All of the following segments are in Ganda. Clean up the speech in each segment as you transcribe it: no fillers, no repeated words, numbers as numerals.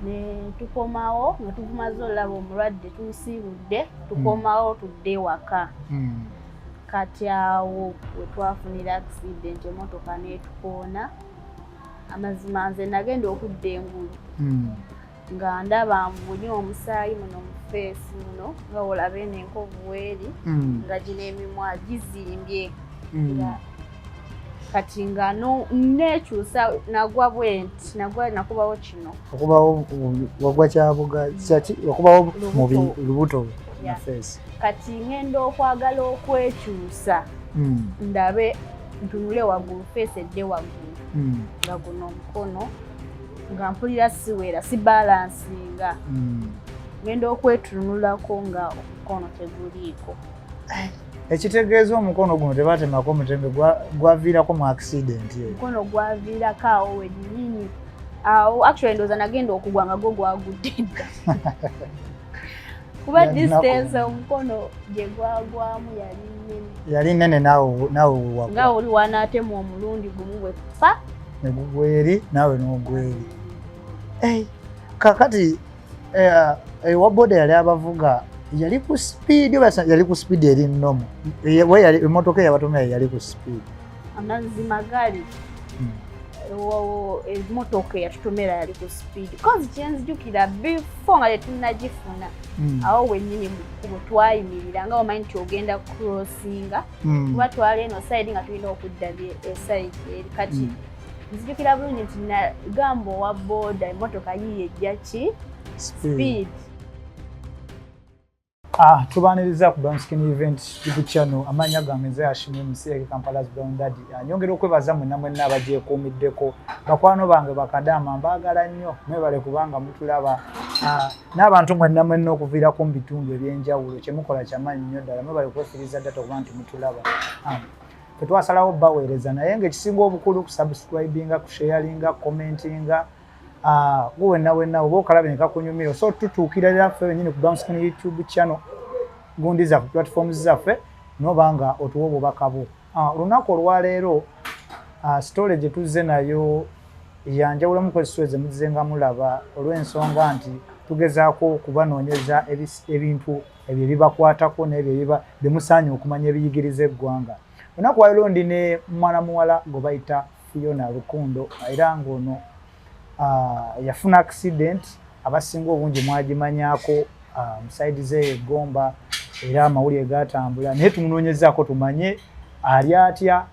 Ne tukomawo nga tumaze olaba omulwadde, tumusiibudde, tukomawo tudde ewaka. Kati awo we twafunira accident, emotoka n'etukoona. Amazima nze nagenda okudda engulu nga ndaba mbunye omusaayi muno mu face muno, nga olaba eno enkovu weeri, nga gino emimwa gizimbye. Nga kati nga nekyusa, nagwa bwenti, nagwa nakubawo kino. Okubawo wagwa kyabuga kyaki, okubawo mubi lubuto na face. Kati ngenda okwagala okwekyusa, ndabe ntunule waggulu, face edde waggulu, nga guno omukono nga mpulira siwera, si balancinga. Ngenda okwetunulako nga omukono teguliiko. Ekitegeeza omukono guno tebatemako omutembe, gwaviirako mu accident eyo. Omukono gwaviirako awo wennyini awo. Actually ndowooza nagenda okugwa nga gwo gwagudde dda, kuba distance omukono gye gwagwamu yali nnene. Yali nnene, naawe wagwa. Nga oli wanaatema omulundi gumu bwe pa. Ne gugwa eri, naawe n'ogwa eri. Kakati ewa boda yali abavuga yali ku speed oba yali ku speed eri normal? Emmotoka eyabatomera yali ku speed? Amazima gali, emmotoka eyatutomera yali ku speed, cause kyenzijukira before nga tetunnagifuna, awo wennyini mu kkubo twayimirira nga omanyi nti ogenda crossinga, kuba twali eno side nga tulina okudda e side eri. Kati nzijukira bulungi nti nagamba owa boda emmotoka yiye ejja ki speed. Ah, tubaniriza ku Brown Skin Event YouTube channel. Amanya gange nze Hashim MC Kampala's Brown Daddy. Nyongera okwebaza mwenna mwenna abagyekuumiddeko, bakwano bange bakadaama, mbaagala nnyo, mwebale kubanga mutulaba. N'abantu mwenna mwenna okuviirako mu bitundu ebyenjawulo, kyemukola kyamaanyi nnyo ddala, mwebale kwefiiriza data okuba nti mutulaba. Ffe twasalawo baweereza, naye ng'ekisinga obukulu kusubscribinga, kusharinga, commentinga. Gwe wenna wenna oba okalabe ne kakunyumira, so tutuukira era ffe wennyini ku Brown Skin YouTube channel, gundi zaffe, platforms zaffe, noba nga otuwa obubaka bwo. Olunaku olwaleero, story gye tuzze nayo yanjawulamu ku story ze muzze nga mulaba, olw'ensonga nti tugezaako okubanoonyeza ebintu ebyo ebibakwatako n'ebyo ebiba byemusaanye okumanya ebiyigiriza eggwanga. Olunaku lwaleero ndi ne mwana muwala gwe bayita Fiona Rukundo, era ng'ono yafuna accident abasinga obungi mwagimanyaako mu side zeeyo eggomba, era amawulire gatambula, naye tumunoonyezaako tumanye ali atya,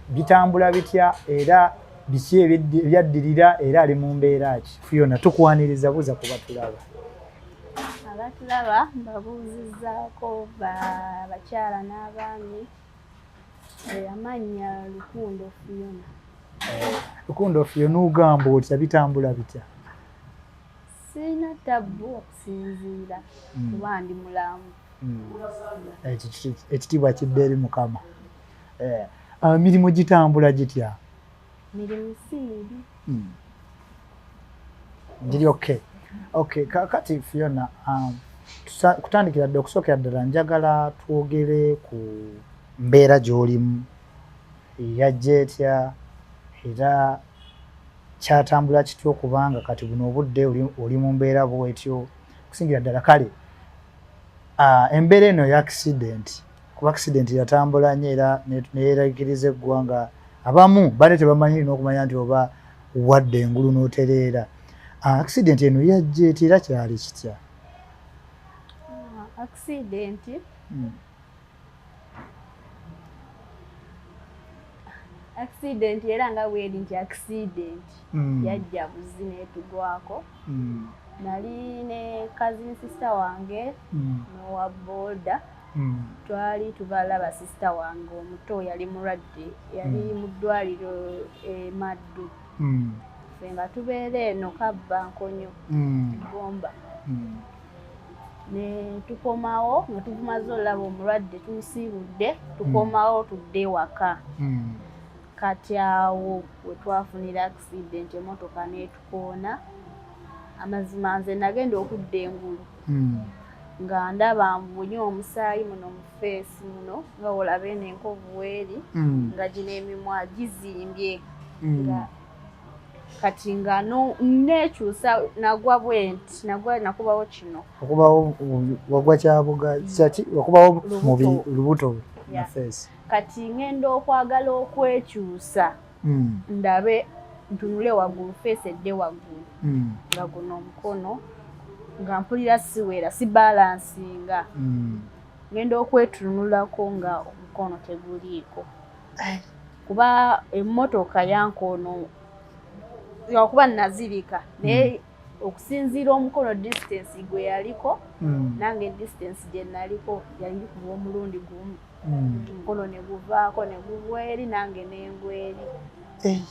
bitambula bitya, era biki ebyaddirira, era ali mu mbeera ki. Fiona, tukwaniriza, buuza kuba tulaba. Abatulaba mbabuuzizaako, bakyala n'abaami. Amannya Lukundo Fiona. Lukundo Fiona, ogamba otya, bitambula bitya? Sirina tabbu okusinziira kuba ndi mulamu. Ekitiibwa kidde eri Mukama. Emirimu gitambula gitya? Mirimu si mibi. Giri okay. Kakati Fiona, kutandikira dde, okusookera ddala njagala twogere ku mbeera gy'olimu. Yajja etya, era kyatambula kitya okubanga kati buno obudde oli mu mbeera bwetyo, kusingira ddala kale embeera eno ya accident, kuba accident yatambula nnyo era neyeragiriza eggwanga, abamu bane tebamanyi n'okumanya nti oba wadde engulu n'otereera. Accident eno yajja etya era kyali kitya? Accident accident era nga bweri nti accident yajja buzi n'etugwako. Nali ne cousin sister wange n'owa boda. Twali tubalaba sister wange omuto yali mulwadde, yali mu ddwaliro e Maddu. Ffe nga tubeera eno Kabba Nkonyo, Gomba. Ne tukomawo nga tumaze olaba omulwadde, tumusiibudde, tukomawo tudde ewaka. Kati awo we twafunira accident, emotoka n'etukoona. Amazima nze nagenda okudda engulu nga ndaba mbunye omusaayi muno mu face muno, nga olaba eno enkovu weeri, nga gino emimwa gizimbye. Nga Kati nga nekyusa, nagwa bwenti, nagwa nakubawo kino. Okubawo wagwa kyabuga kyaki, wakubawo mubi lubuto na face. Kati ngenda okwagala okwekyusa, ndabe ntunule waggulu, face edde waggulu, nga guno omukono nga mpulira siwera, si balancinga. Ngenda okwetunulako nga omukono teguliiko, kuba emmotoka yankoono, okuba nazirika, naye okusinziira omukono distance gwe yaliko, nange distance gye naliko yali kuba omulundi gumu, omukono ne guvaako ne gugwa eri, nange nengwa eri.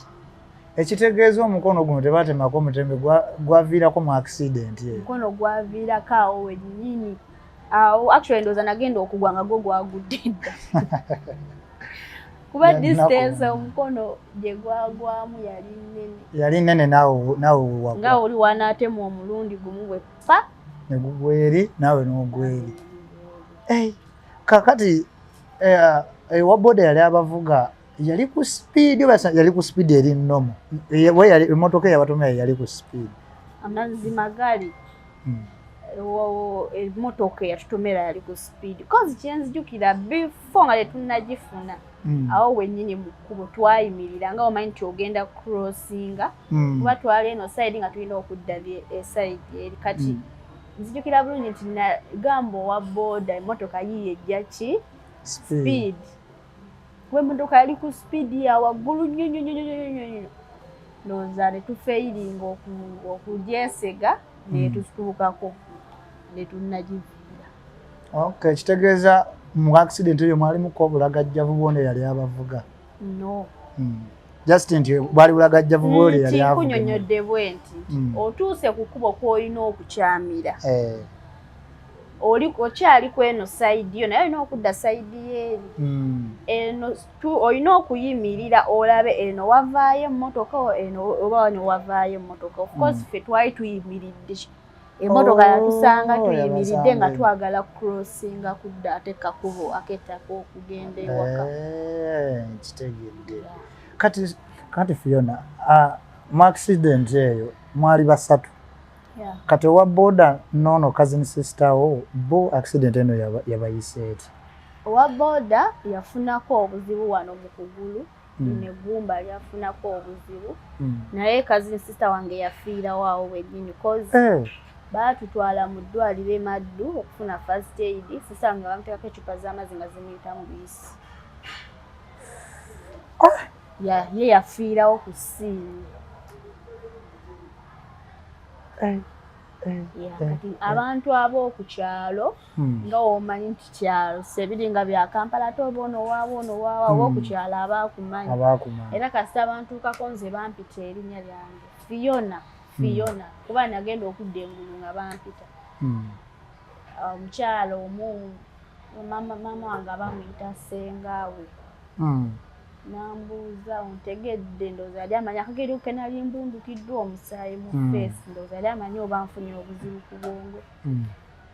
Ekitegeeza omukono guno tebatemako omutembe, gwaviirako mu accident eyo? Omukono gwaviirako awo wennyini awo. Actually ndowooza nagenda okugwa nga gwo gwagudde dda, kuba distance omukono gye gwagwamu yali nnene. Yali nnene, naawe wagwa. Nga oli wanaatema omulundi gumu bwe pa. Ne gugwa eri, naawe n'ogwa eri. Kakati ewa boda yali abavuga yali ku speed oba yali ku speed eri normal? Emmotoka eyabatomera yali ku speed? Amazima gali, emmotoka eyatutomera yali ku speed, cause kyenzijukira before nga tetunnagifuna, awo wennyini mu kkubo twayimirira nga omanyi nti ogenda crossinga, kuba twali eno side nga tulina okudda e side eri. Kati nzijukira bulungi nti nagamba owa booda, emmotoka yiiyo ejja ki speed, kuba emmotoka yali ku speed ya waggulu nnyo nnyo nnyo nnyo nnyo nnyo. Ndowooza ne tufailinga okugyesega, netutuukako netunnagiviira. Okay, kitegeeza mu accident eyo mwalimuko obulagajjavu bwona yali abavuga? No. Just nti bwali bulagajjavu bwoli yali avuga. Nkunyonyodde bwe nti, otuuse ku kkubo kw'olina okukyamira, oli okyali ku eno side yo, naye olina okudda side y'eri eno. Olina okuyimirira olabe eno wavaayo emmotoka eno oba wano wavaayo emmotoka. Of course ffe twali tuyimiridde, emmotoka yatusanga tuyimiridde nga twagala crossinga kudda ate kakubo ak'ettaka okugenda ewaka. Kitegedde. Kati Fiona, mu accident eyo mwali basatu? Kati owa boda noono cousin sister wo, bo accident eno yabayise eti? Owa boda yafunako obuzibu wano mu kugulu, neggumba lyafunako obuzibu, naye cousin sister wange yafiirawo awo wennyini, cause baatutwala mu ddwaliro e Maddu okufuna first aid, sister wange bamuteekako eccupa z'amazzi nga zimuyita mu buyisi. Ye yafiirawo ku scene. Kati abantu ab'oku kyalo, nga womanyi nti kyalo sebiringa bya Kampala, ate oba ono waawa, ono waawa, ab'oku kyalo abaakumanyi. Era kasita bantuukako nze bampita erinnya lyange, Fiona, Fiona, kuba nagenda okudda engulu nga bampita. Omukyalo omu, maama wange abamuyita sengaawe, nambuuza ontegedde. Ndowooza yali amanyi akageri ke nali mbundukiddwa omusaayi mu face, ndowooza yali amanyi oba nfunye obuzibu ku bwongo.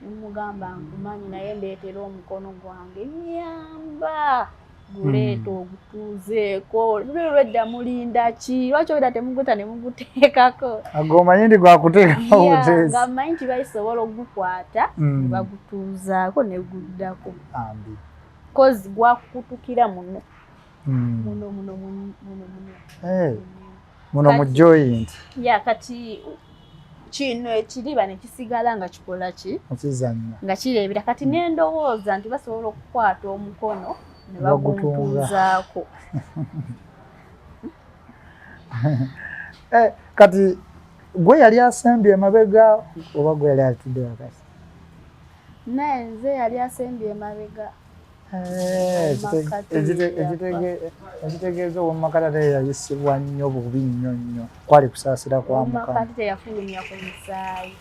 Nemugamba nkumanyi, naye ndeetera omukono gwange, nyamba guleeta ogutuuzeeko. Luli lwedda mulinda ki? Lwaki obera temuguta ne muguteekako? Ago omanyi nti gwakuteekako buteesi. Nga mmanyi nti bayisobola ogukwata ne bagutuuzaako ne guddako, Ambi. 'Cause gwakukutukira muno muno muno muno muno. Muno mu joint. Ya, kati kino ekiriba ne kisigala nga kikola ki? Okizannya. Nga kireebera. Kati nendowooza nti basobola okukwata omukono ne Ne bagutunga. baguntuuzaako. Kati gwe yali asembye emabega oba gwe yali atudde wakati? Naye nze yali asembye emabega. Eh, ekitegeeza ow'omumakati ate yayisibwa nnyo bubi nnyo nnyo, kwali kusaasira kwa Mukama. Omumakati teyafulumya ku musaayi.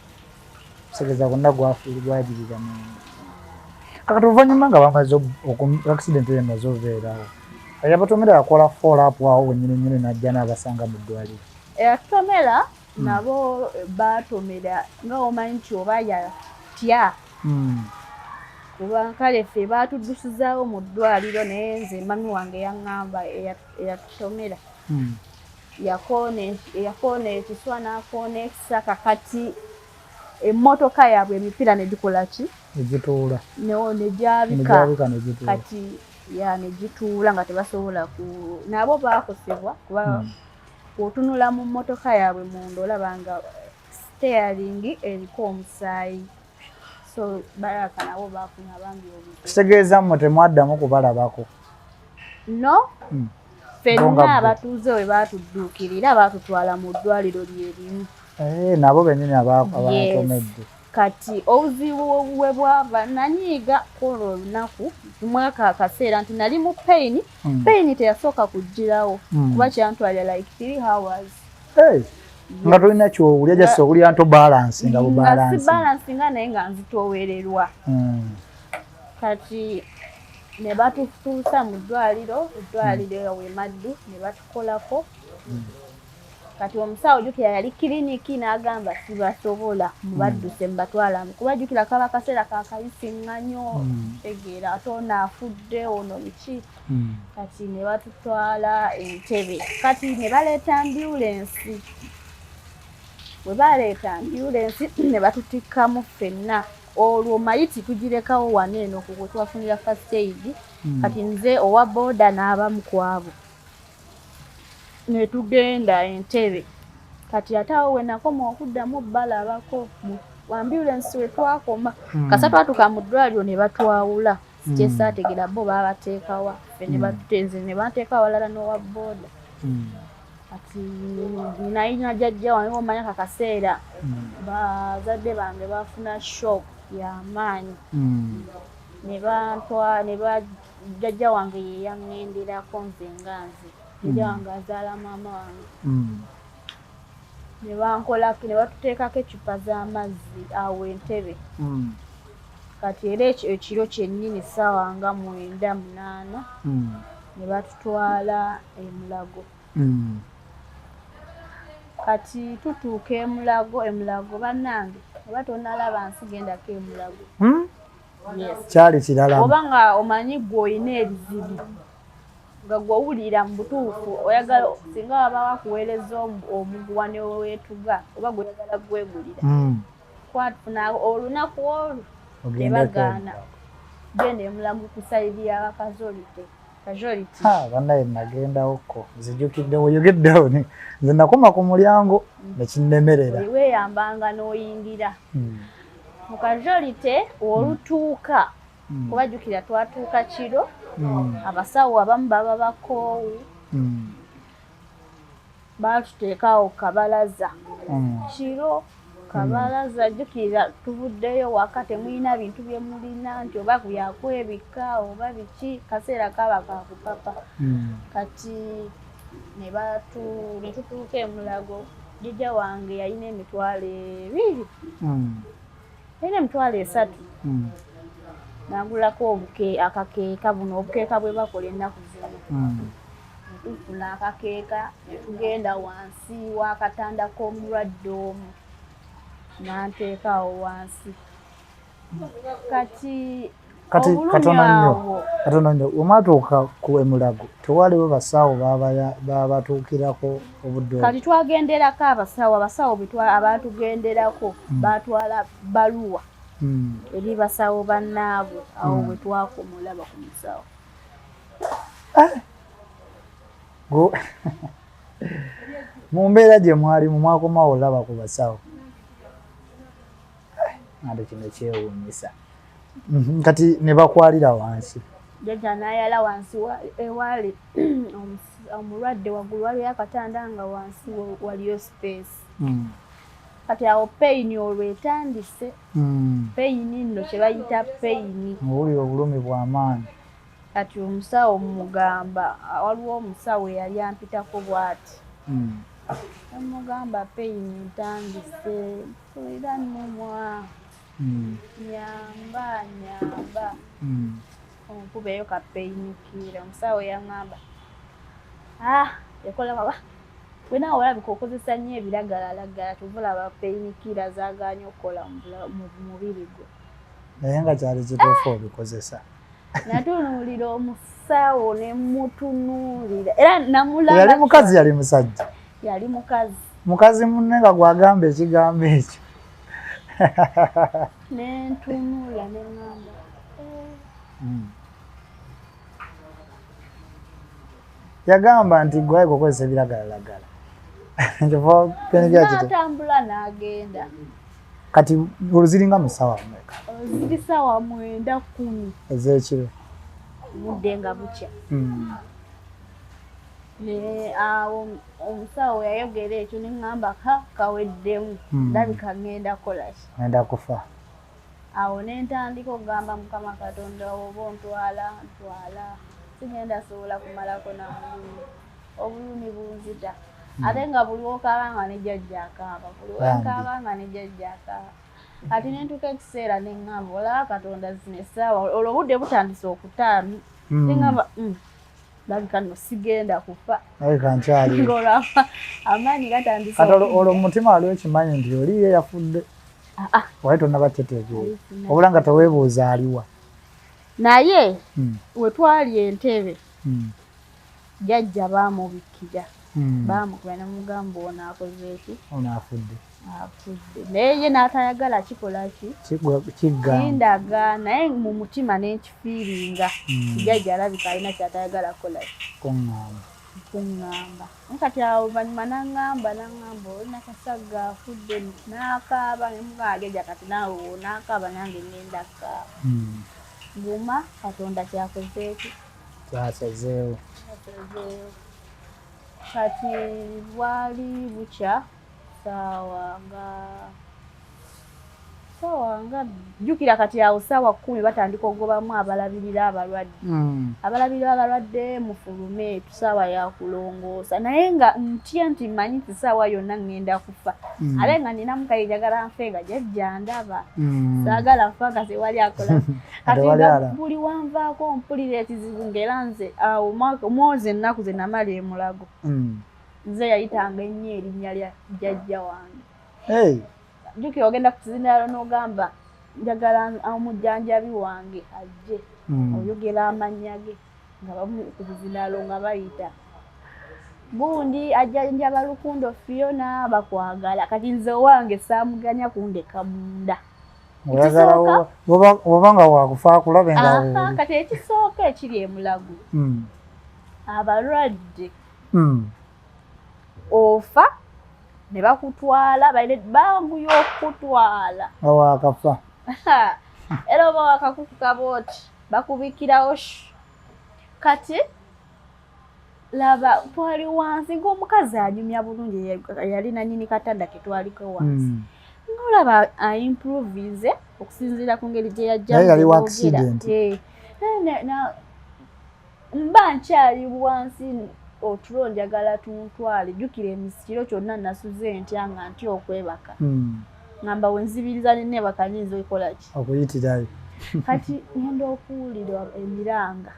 Kitegeeza gwonna gwagirira munda. Kakati oluvannyuma nga bamaze accident eyo emaze obeerawo, eyabatomera yakola follow up awo wennyini nnyini n'ajja n'abasanga mu ddwaliro? Eyatomera nabo batomera nga omanyi nti oba yatya, kuba kale ffe baatuddusizaawo mu ddwaliro, naye nze mami wange yaŋŋamba eyatutomera. Yakoona ekiswa n'akoona ekisaka. Kati emmotoka yaabwe emipiira ne gikola ki? Negituula. Ne gyabika. Kati ya ne gituula nga tebasobola ku nabo baakosebwa kuba bw'otunula mu mmotoka yaabwe munda olaba nga steering eriko omusaayi, so balaka nabo baafuna bambi obuzibu. Kitegeeza mmwe temwaddamu kubalabako? No. Ffenna abatuuze we baatudduukirira, baatutwala mu ddwaliro lye limu. Eh, nabo bennyini abatomedde. Kati obuzibu bwe bwava, nanyiiga kwolwo olunaku mwaka akaseera nti nali mu pain. Pain teyasooka kugirawo kuba kyantwalira like 3 hours. Hey, nga tolina kyowulya, just owulira nto balance nga Nga si bubalance. Balance nga naye nga nzitoowererwa. Kati ne batutuusa mu ddwaliro, eddwaliro we Maddu, ne batukolako. Kati omusawo, jjukira yali kiriniki, n'agamba sibasobola, mubadduse mubatwalamu, kuba jjukira kaba kaseera kakayisiŋŋanyo. Tegeera ate ono afudde, ono biki. Kati ne batutwala Entebe. Kati ne baleeta ambulensi. Bwe baleeta ambulensi ne batutikkamu ffenna. Olwo mayiti tugirekawo wano eno ku we twafunira first aid. Kati nze owa booda n'abamu ku abo ne tugenda Entebe. Kati ate awo we nakoma okuddamu balabako mu ambulensi we twakoma. Kasa twatuuka mu ddwaliro ne batwawula. Kyesaategera bo baabateekawa, ffe ne batutenze ne banteeka awalala n'owa booda. Kati nalina jjajja wange, omanya kakaseera bazadde bange bafuna shock y'amaanyi. Ne bantwa ne ba jjajja wange ye yaŋŋenderako nze nga nze jjajja wange azaala maama wange. Ne bankolako ne batuteekako eccupa z'amazzi awo Entebe. Kati era ekyo ekiro kyennyini ssaawa nga 9, 8 ne batutwala e Mulago. Kati tutuuka e Mulago. E Mulago bannange, oba tonnalaba nsi, gendako e Mulago. Yes. Kyali kirala. Oba nga omanyi gwe olina ebizibu nga gwe owulira mu butuufu oyagala, singa waba wakuweereza omuguwa ne weetuga oba gweyagala gwegulira. Kwatufuna olunaku olwo Ogendeko. Tebagaana, genda e Mulago ku side y'aba casualty, casualty. Ha, bannaye nagendawokko, nzijukidde oyogeddewo, nze nakoma ku mulyango nekinnemerera. Oli weeyambanga n'oyingira mu casualty olutuuka. Kubajjukira twatuuka kiro. Abasawo abamu baba bakoowu. Baatuteekaawo kabalaza. Kiro kabalaza, jjukira tuvuddeyo waka, temulina bintu bye mulina nti oba byakwebikka oba biki, kaseera kaba kakupapa. Kati ne batu ne tutuuka e Mulago. Jjajja wange yalina 20,000, yalina 30,000. Nagulako obuke akakeeka buno, obukeeka bwe bakola ennaku zino. Ne tufuna akakeeka ne tugenda wansi w'akatanda k'omulwadde omu, n'anteeka awo wansi. Kati Kati obulumi katono nnyo. Awo Katono nnyo, wemwatuuka ku e Mulago tewaliwo basawo babatuukirako obudde obwo? Kati twagenderako abasawo. Abasawo abaatugenderako batwala baluwa eri basawo bannaabwe. Awo bwe twakoma olaba ku musawo. Mu mbeera gye mwalimu mwakomawo olaba ku basawo. Eh, ate kino kyewuunyisa. Kati ne bakwalira wansi? Jjajja n'ayala wansi ewaali omulwadde. Waggulu waliyo akatanda, nga wansi waliyo space. Kati awo pain olwo etandise. Pain nno kye bayita pain. Owulira obulumi bw'amaanyi. Kati omusawo mugamba, waliwo omusawo eyali ampitako bw'ati. Nemugamba pain ntandise, mpulira nnumwa. Nyamba, nyamba. Onkubeeyo ka painkiller. Omusawo yaŋŋamba, ah, yakola baba gwe naawe olabika okozesa nnyo ebiragalalagala, kyova olaba painkiller zaagaanye okukola mu mubiri gwo. Naye nga kyali kituufu obikozesa? Natunuulira omusawo ne mutunuulira era namulaba. Yali mukazi, yali musajja? Yali mukazi. Mukazi munne nga gwagamba ekigambo ekyo. Nentunula neŋŋamba Yagamba nti gwaye kukozesa ebiragalalagala. Natambula n'agenda. Kati oluziringa mu ssaawa mmeka? Ziri ssaawa 9:10 ez'ekiro, budde nga bukya. Ne awo omusawo yayogera ekyo ne ŋŋamba ka kaweddemu, ndabika ŋŋenda kukola ki? Ŋŋenda kufa. Awo ne ntandika okugamba Mukama Katonda, oba ontwala ntwala, sigenda sobola kumalako na bulumi, obulumi bunzita. Ate nga buli wokaaba nga ne jjajja akaaba, buli wenkaaba nga ne jjajja akaaba. Kati ne ntuuka ekiseera ne ŋŋamba olaba Katonda zino essaawa, olwo obudde butandise okutaami, ne ŋŋamba ndabika nno sigenda kufa. Ndabika nkyali. Ng'olwo amaanyi gatandise. Kati olwo mu mutima wali okimanyi nti oli ye yafudde? Wali tonnaba kitegeera, wabula nga teweebuuza aliwa. Naye we twali entebe, jjajja baamubikkira, baamukuba ne mugamba ono akoze eki? Ono afudde. Afudde. Naye ye n'atayagala kikola ki? Kindaga naye mu mutima n'enkifiiringa. Jjajja alabika alina ky'atayagala kukola ki? Kuŋŋamba. Kuŋŋamba. Kati awo oluvannyuma n'aŋŋamba oli Nakasagga afudde, n'akaaba ne mugamba jjajja kati naawe bw'onaakaaba nange ŋŋenda kukaaba. Guma Katonda kyakoze eki? Kyasazeewo. Kyasazeewo. Kati bwali bukya ssaawa nga jjukira kati awo 10:00 batandika okugobamu abalabirira abalwadde. Abalabirira abalwadde mufulume, ssaawa ya kulongoosa. Naye nga ntya nti mmanyi nti ssaawa yonna ŋŋenda kufa. Ate nga nina mukayi njagala nfe nga jjajja ndaba. Saagala nfa nga tewali akola. Kati nga buli wanvaako mpulira ekizibu ng'era nze awo mwozi ennaku ze namala e Mulago. Nze yayitanga ennyo erinnya lya jjajja wange. Jjukira ogenda ku kizindaalo n'ogamba njagala omujjanjabi wange ajje. Oyogera amannya ge nga bamu ku bizindaalo nga bayita. Gundi ajjanjaba Lukundo Fiona bakwagala. Kati nze owange saamuganya kundeka munda. Oba nga wakufa akulabe nga kati ekisooka ekiri e Mulago, abalwadde ofa ne bakutwala, banguya okukutwala. Wakafa. Era oba wakakukuka bw'oti bakubikirawo. Kati laba twali wansi ng'omukazi anyumya bulungi, yali nannyini katanda ke twaliko wansi. Ng'olaba aimprovinze okusinziira ku ngeri gye yajja. Yali wa accident. Mba nkyali wansi otulo njagala tuntwale, jjukira emikiro kyonna nasuze ntya nga ntya okwebaka. Ngamba we nzibiriza ne neebaka nyinza okukola ki? Okuyitirayo. Kati ngenda okuwulira emiranga.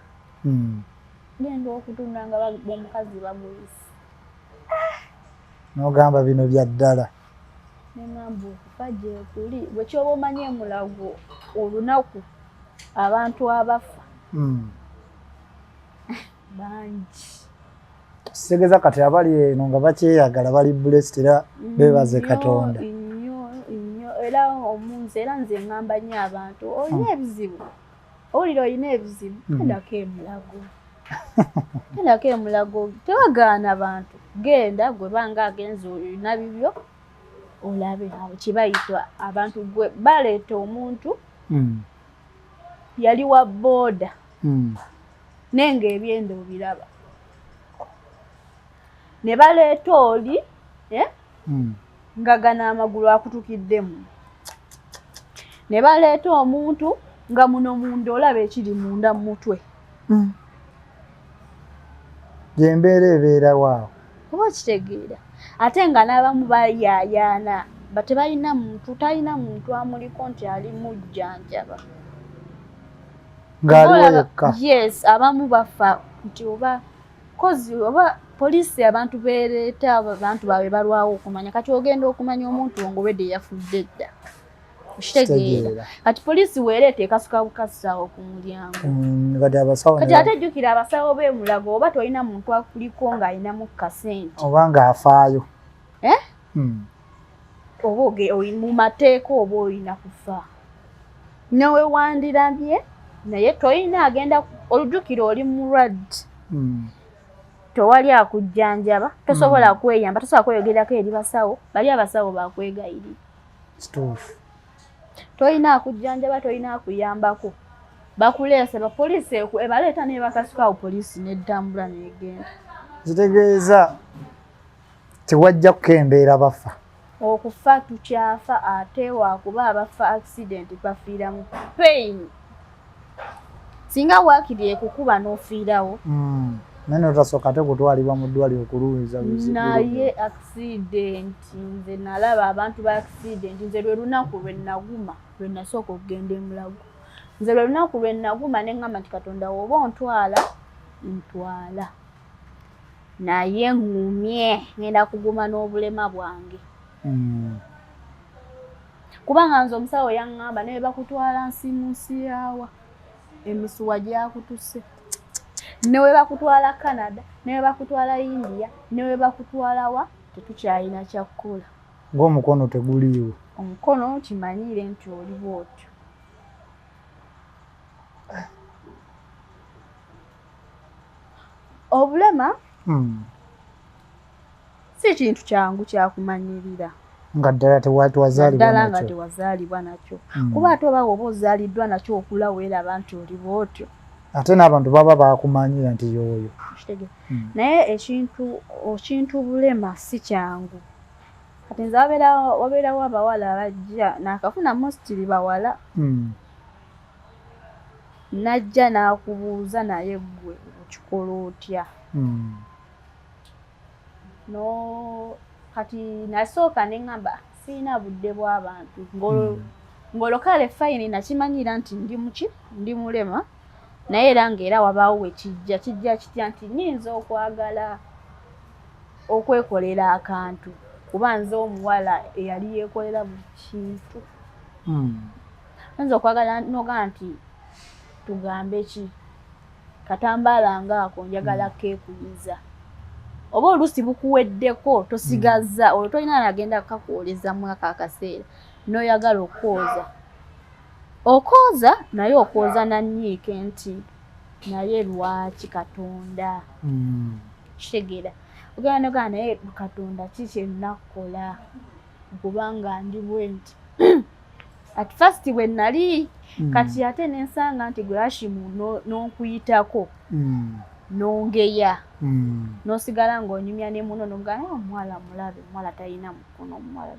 Ngenda okutunda nga omukazi bamuyise. N'ogamba bino bya ddala. Ne ŋŋamba okufa gye kuli. Bwe kyoba omanyi e Mulago olunaku abantu abafa bangi. Kitegeeza kati abali eno nga bakyeyagala bali blessed era beebaze Katonda. Nnyo nnyo era omunze era nze ŋŋamba nnyo abantu olina ebizibu, owulira olina ebizibu, gendako e Mulago. Gendako e Mulago, tebagaana bantu. Genda gwe banga agenze olina bibyo olabe abo kye bayita abantu gwe baleeta omuntu yali wa booda naye ng'ebyenda obiraba. Ne baleeta oli nga gano amagulu akutukiddemu. Ne baleeta omuntu nga muno munda olaba ekiri munda mu mutwe. Gyembeera ebeerawo awo. Oba okitegeera. Ate nga n'abamu bayaayaana tebalina muntu, talina muntu amuliko nti ali mujjanjaba. Ng'aliwo yekka. Yes, abamu bafa nti oba kozi oba poliisi abantu beereeta abantu baabwe balwawo okumanya. Kati ogenda okumanya omuntu ng'obwedde yafudde dda. Okitegeera? Kati poliisi weereeta ekasuka bukasaawo ku mulyango. Kati abasawo Kati ate jjukira abasawo b'emulago, oba tolina muntu akuliko ng'alinamu kasente oba ng'afaayo. Eh? Oba mu mateeka oba olina kufa, newe wandirabye, naye tolina agenda. Olujjukira oli mulwadde, tewali akujjanjaba, tosobola kweyamba, tosobola kweyogerako eri basawo bali, abasawo bakwegayirira. Kituufu. Tolina akujjanjaba, tolina akuyambako, bakuleese bapoliisi ebaleeta nebakasukawo, poliisi neddambula negenda. Kitegeeza tewajja kukendeera bafa. Okufa tukyafa, ate wakuba abafa accident bafiira mu pain. Singa waakiri ekukuba n'ofiirawo. Naye notasooka ate kutwalibwa mu ddwaliro okuluwiza. Naye accident, nze nalaba abantu ba accident. Nze lwe lunaku lwe naguma, lwe nasooka okugenda emulago, nze lwe lunaku lwe naguma ne ŋŋamba nti Katonda, woba ontwala, ntwala, naye ŋŋumye, ŋŋenda kuguma n'obulema bwange. Kubanga nze omusawo yaŋŋamba, naye bakutwala nsi mu nsi yaawa, emisuwa gyakutuse, ne we bakutwala Canada, ne we bakutwala India, ne we bakutwala wa, tetukyalina kyakkola. Ng'omukono teguliiwo. Omukono kimanyire nti oli bwotyo. Obulema si kintu kyangu kyakumanyirira. Nga ddala tewazaalibwa Ddala nga nakyo. Tewazaalibwa nakyo. Kuba ate oba oba ozaaliddwa nakyo, okula weeraba nti oli bwotyo. Ate n'abantu baba bakumanyira nti y'oyo. Okitegeera? Naye ekintu bulema si kyangu. Kati nze wabeerawo abawala abajja nakafuna, mostly bawala, najja n'akubuuza, naye ggwe okikola otya? No kati nasooka ne ŋŋamba siina budde bw'abantu. Ng'olwo kale fine, nakimanyira nti ndi muki, ndi mulema, naye era ng'era wabaawo wekijja kijja kitya nti nnyinza okwagala okwekolera akantu, kuba nze omuwala eyali yeekolera buli kintu. Oyinza okwagala nogaa nti tugambe ki, katambaala ngaako njagala keekuyiza, oba oluusi bukuweddeko, tosigazza, olwo tolina nagenda kakwoleza mu ako akaseera n'oyagala okwoza, okwoza, naye okwoza nanyiike nti naye lwaki Katonda? Kitegeera? Ogenda nogaa naye Katonda, ki kyenakkola kubanga ndi bwe nti? At first bwe nali, kati ate nensanga nti gwe Hashimu n'onkuyitako, nongeya, n'osigala ng'onyumya ne muno, nogaa omuwala mulabe, omuwala talina mukono, omuwala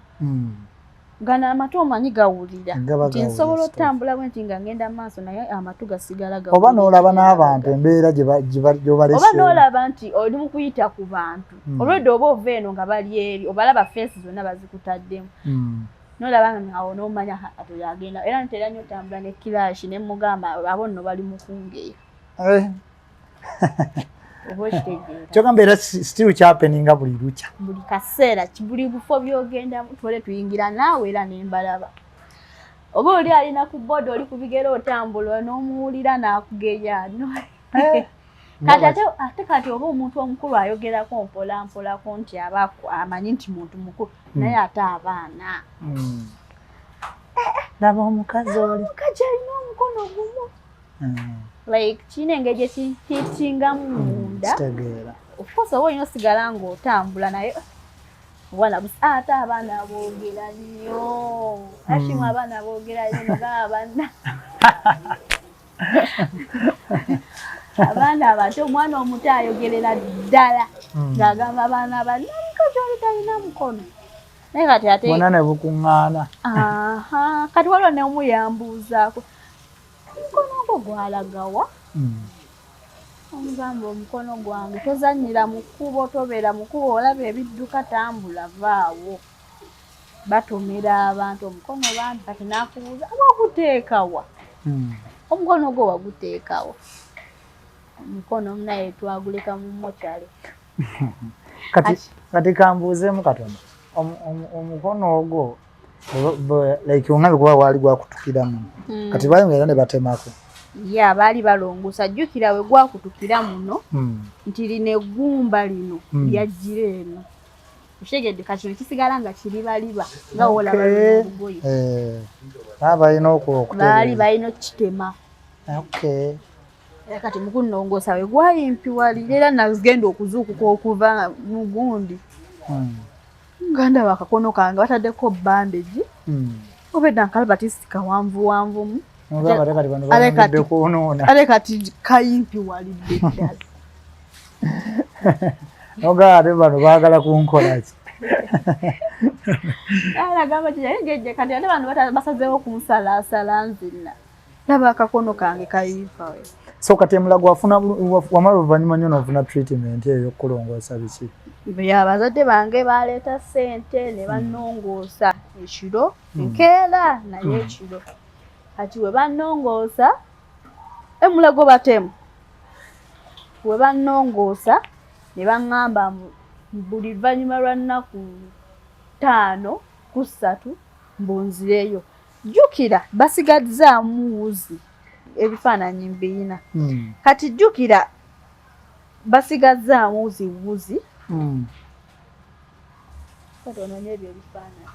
gano amatu omanyi gawulira nti nsobola otambula bwe nti nga ngenda maaso, naye amatu gasigala. Oba n'olaba n'abantu embeera gyobalese. Oba n'olaba nti oli mu kuyita ku bantu, olwedde oba ova eno nga bali eri, obalaba face zonna bazikutaddemu, nolaba nga awo n'omanya ati agenda. Era ntera nnyo otambula ne crutch, ne mugamba abo nno bali mu kungeya. Eh. Oba okitegeera? Kyogamba era still kyahappeninga buli lukya. Buli kaseera, buli bufo byogendamu, tole tuyingira naawe era nembalaba, oba oli alina ku boda, oli ku bigere otambula, n'omuwulira n'akugeya. Eh. Kati ate kati oba omuntu omukulu ayogerako mpola mpolako nti aba amanyi nti muntu mukulu, naye ate abaana, Laba omukazi oli. Omukazi alina omukono gumu. Like kirina engeri gyekihitingamu munda. Kitegeera. Of course oba olina osigala ng'otambula, naye obwana ate abaana boogera nnyo. Ashimu, abaana boogera nnyo, nogamba banna abaana abato, omwana omuto ayogerera ddala ng'agamba abaana banna omukazi oli talina mukono, naye kati ate Bonna ne bukuŋŋaana. Aha, kati waliwo n'omu yambuuzaako, omukono gwo gwalagawa? Omugamba omukono gwange, tozannyira mu kkubo, tobeera mu kkubo, olaba ebidduka, tambula, vaawo, batomera abantu, omukono bambi. Kati n'akubuuza, waguteekawa? Omukono gwo waguteekawa? Omukono naye twaguleka mu mokyale. Kati kambuuzeemu katono. Omukono ogwo Like ongabe kuba wali gwakutukira muno. Kati bayongera ne batemako. Ya baali balongosa, jjukira we gwakutukira muno nti lino eggumba lino lyajjira eno. Okitegedde? Kati kino kisigala nga kiribaliba nga wolaba olugoye. Balina okutereeza. Baali balina okukitema. Okay. Era kati mukunnongoosa we gwayimpiwalira era nagenda okuzuukuka okuva mu gundi. Nga ndaba akakono kange bataddeko bandage. Obedda nkalaba tisi kawanvuwanvumu. Ate kati kayimpiwalidde ddala. Noga ate bano baagala kunkola ki? Agamba nti naye jjajja kati ate bano basazeewo kunsalaasala nzenna. Ndaba akakono kange kayimpa we. So kati emulago wafuna wamala oluvannyuma nnyo n'ofuna treatment eyo ey'okulongoosa biki? Ya bazadde bange baleeta ssente ne bannongoosa ekiro, enkeera naye ekiro. Kati we bannongoosa emulago batemu. We bannongoosa ne baŋŋamba buli luvannyuma lwa nnaku 5 ku 3 mbu nzireyo. Jjukira basigazzaamu wuzi ebifaananyi mbiyina. Kati jjukira basigazzaamu zi wuzi. Kati onoonye ebyo ebifaananyi.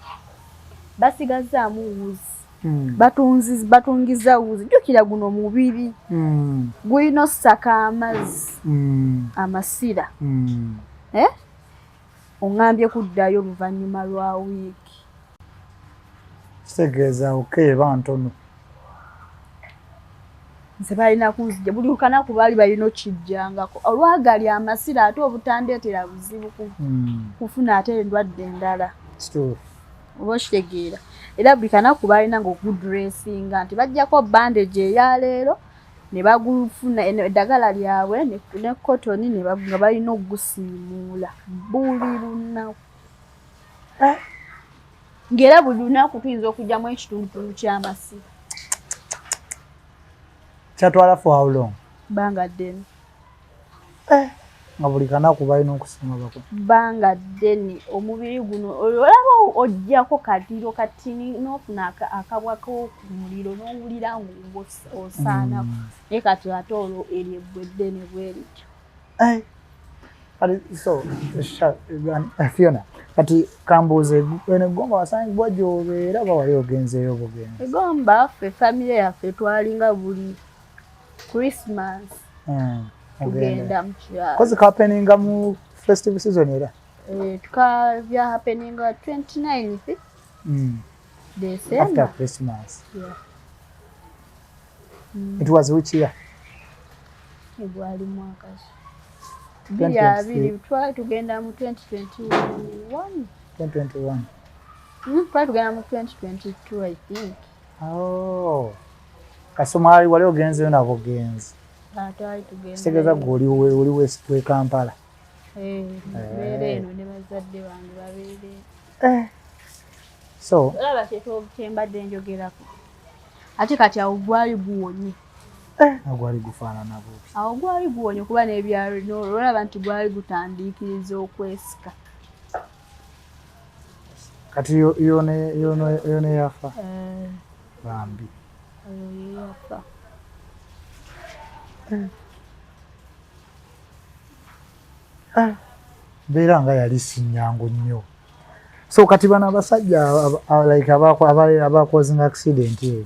Basigazzaamu wuzi. Batungiza wuzi. Jjukira guno mubiri. Gulina ossaka amazzi. Amasira. Oŋŋambye kuddayo oluvannyuma lwa wiiki. Kitegeeza eba ntono. Nze balina kunzija buli kanaku baali balina okijjangako olwagali amasira ate obutandeetera buzibu kufuna ate endwadde endala. Oba okitegeera. Era buli kanaku balina ng'okudressinga nti baggyako bandage eyaleero ne bagufuna eddagala lyabwe ne cotton nga balina okugusiimuula buli lunaku. Ng'era buli lunaku tuyinza okuggyamu ekitundutundu ky'amasira. Kyatwala for how long? Bbanga ddene. Nga buli kanaku balina okusiima bako. Bbanga ddene omubiri guno olaba oggyako kaliro katini n'ofuna akabwa k'oku muliro n'owulira ng'osaanako. Naye kati ate olwo eryo ebbwa eddene bwe lityo. Kati so Fiona, kati kambuuze eno eggomba wasangibwa gy'obeera oba wali ogenzeeyo bugenzi? Egomba ffe famire yaffe twalinga buli Christmas tugenda mu kyalo. Kozi happeninga mu festive season era? Bya happeninga 29th December. After Christmas. Yeah. It was which year? Gwali mwaka ki? 2020 twali tugenda mu 2021. 2021. Twali tugenda mu 2022 I think. Oh. Kasoma wali ogenzeyo nabo genzi. Twali tugenda. Kitegeeza gwe oli we Kampala. Mbeera eno ne bazadde bange babeere. So olaba kyembadde njogerako. Ate kati awo gwali guwonye. Gwali gufaanana bubi. Awo gwali guwonye kuba n'ebyalo olaba nti gwali gutandiikiriza okwesika. Kati yono yafa? Bambi. Oyo ye yafa. Mbeera nga yali si nnyangu nnyo. So kati bano abasajja like abakozinga accident eyo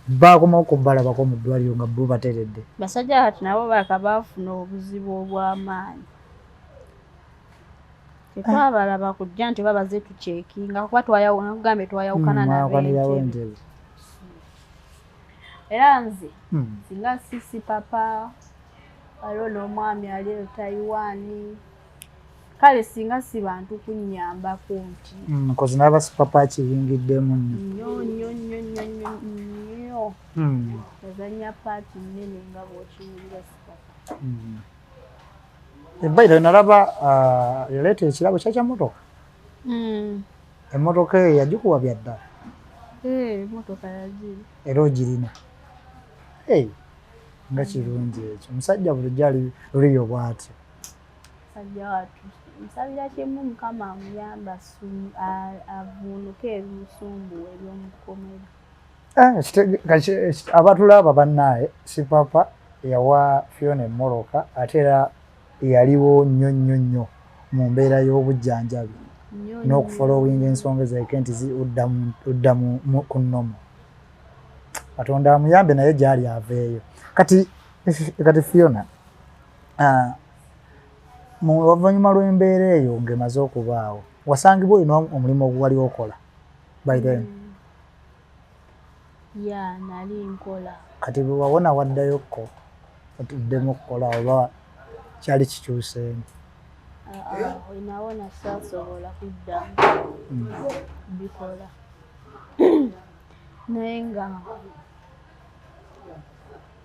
bakomawo kubalabako mu ddwaliro nga bo bateredde. Basajja kati nabo baka baafuna obuzibu obw'amaanyi. Tetwabalaba kujja nti babaze tucekinga kuba twayawukana twayawukana n'ab'entebe. Era nze singa sisi papa waliwo n'omwami ali e Taiwan. Kale singa si bantu kunnyambako nti. Nkozi n'aba si papa akiyingiddemu nnyo. Nnyo nnyo nnyo nnyo nnyo. Yazannya paati nnene nga bw'okiwulira si papa. Ebbairo nalaba yaleeta ekirabo kya mmotoka. Emmotoka eyo yagikuwa bya ddala. Emmotoka yagiri. Era ogirina. Nga kirungi ekyo. Omusajja bulijjo ali luliyo bw'atyo. Musajja wattu Nsabira kimu, Mukama amuyamba avuunuke ebimusumbuwa eby'omukomera. Abatulaba bannaaye, Sipapa yawa Fiona emmoloka, ate era yaliwo nnyo nnyo nnyo mu mbeera y'obujjanjabi n'okufollowinga ensonga zaike nti odda ku nnomo. Katonda amuyambe naye gyali aveeyo. Kati Fiona, mu oluvannyuma lw'embeera eyo ng'emaze okubaawo, wasangibwa olina omulimu oguwali okola by then? Ya, nali nkola. Kati bwe wawona waddayokko otuddemu okukola oba kyali kikyuseemu? Wenawona saasobola kuddamu bikola, naye nga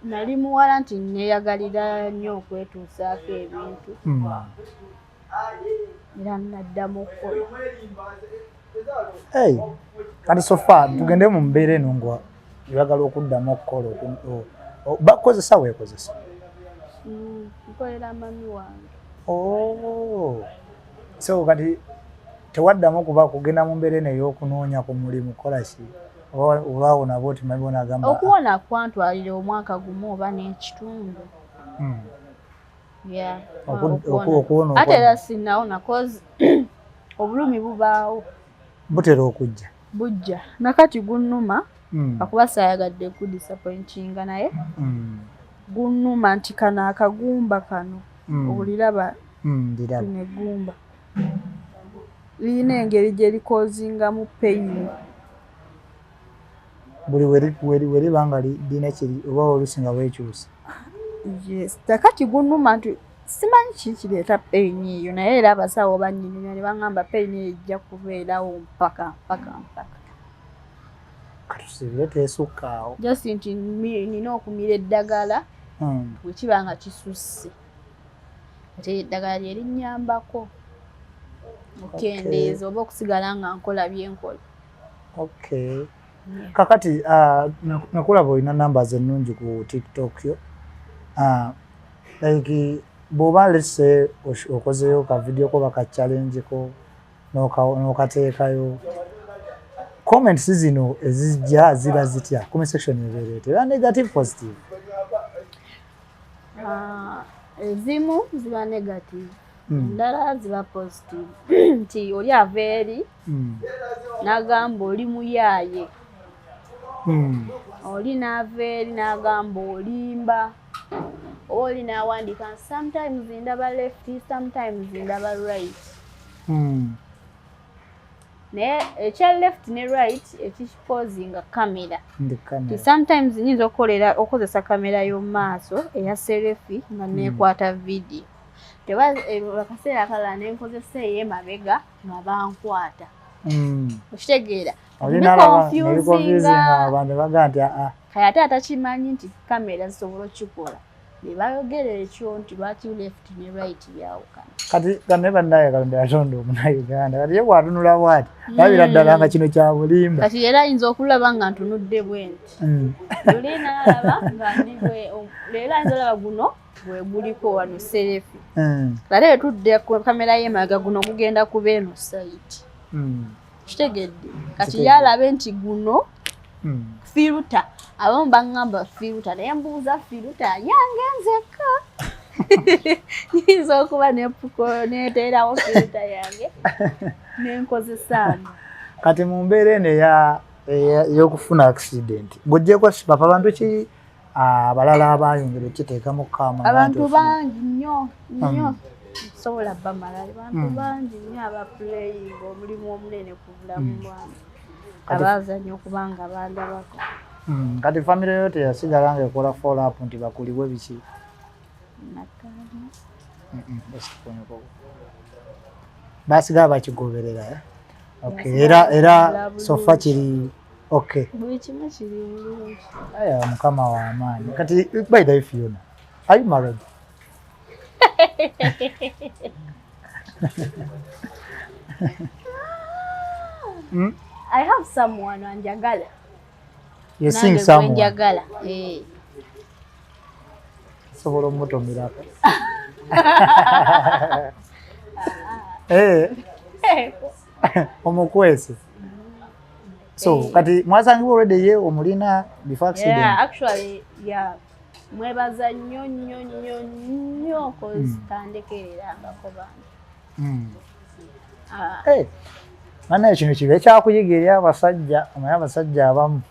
nali muwala nti neeyagalira nnyo okwetuusaako ebintu, era naddamu okukola. Hey, kati so far tugende mu mbeera eno nga oyagala okuddamu okukola, bakukozesa, weekozesa? Nkolera mami wange. Oh. So kati tewaddamu kuba kugenda mu mbeera eno ey'okunoonya ku mulimu, kukola ki, oba awo nabo otimanyi bonagamba? Okuwona kwantwalira omwaka gumu oba n'ekitundu. Yeah. Okuwona? Ate era sinnawona, cause obulumi bubaawo. Butera okujja? Bujja, nakati gunnuma, akuba saayagadde kudisappointinga, naye gunnuma nti kano akagumba kano oliraba. Ndiraba. Lino eggumba lirina engeri gye likozingamu pain. Buli weriba nga lirina kiri oba oluusi nga weekyusa? Yes, kakati gunnuma nti simanyi ki kireeta pain eyo, naye era abasawo bannyonnyola ne baŋŋamba pain eyo ejja kubeerawo mpaka mpaka mpaka. Katusiibire teesukka awo. Just nti nina okumira eddagala bwe kiba nga kisusse, ate eddagala lye linnyambako okukendeeza oba okusigala nga nkola byenkola. Okay, kakati nakulaba olina numbers ennungi ku TikTok yo. Like bw'oba, let's say, okozeyo ka video ko baka challenge ko n'okateekayo, comments zino ezijja ziba zitya? Comment section ebeera etya? Era negative, positive? Ezimu ziba negative, endala ziba positive, nti oli ava eri n'agamba oli muyaaye, oli n'ava eri n'agamba olimba, oba oli n'awandiika. Sometimes ndaba left, sometimes ndaba right, naye ekya left ne right ekikikozinga kamera. Ndi kamera. Sometimes nyinza okukolera okukozesa kamera y'omu maaso eya selfie nga neekwata video, teba akaseera akalala nenkozesa ey'emabega nga bankwata. Okitegeera? Oli nalaba nebiconfusinga abantu, baga nti aa. Kale ate atakimanyi nti kamera zisobola okukikola, ne bayogera ekyo nti lwaki left ne right byawukana. Kati kane bannaye, Katonda yatonda omunauganda, kati ye bwatunula bwati labira ddala nga kino kya bulimba. Kati era ayinza okulaba nga ntunudde bwe nti, luli nalaba nga ndi bwe, leero ayinza olaba guno gwe guliko wano selfie, ate bwe tudde ku kamera y'emabega guno gugenda kuba eno side. Kitegedde? Kati Kitegedde. yalabe nti guno filter, abamu baŋŋamba filter, naye mbuuza filter yange nzekka? Nyinza okuba nepuko neteerawo filter yange nenkozesa. Kati mu mbeera eno ey'okufuna accident, ng'oggyeko Sipapa, bantu ki abalala abayongera okiteekamu kaama? Abantu bangi nnyo nnyo, sobola bamala. Bantu bangi nnyo abaplaying omulimu omunene ku bulamu bwange, abaazanya okuba nga bandabako. Kati famire yo teyasigala nga ekola follow up nti bakuliwe biki? Nakaana. Basigala bakigoberera, eh? Okay. Basigala Era bakigoberera so far bulungi. Kiri okay? Buli kimu kiri bulungi. Aya, Mukama wa amaanyi. Kati by the way, Fiona, are you married? I have someone anjagala. You're seeing Nange gwe someone? njagala, eh. Sobola omutomerako? Omukwese. So kati mwasangibwa already ye omulina before accident? Yeah, actually, yeah. Mwebaza nnyo nnyo nnyo nnyo, 'cause tandekererangako bantu. Ah. Hey, banaye kino kibe ekyakuyiga eri abasajja. Omanyi abasajja abamu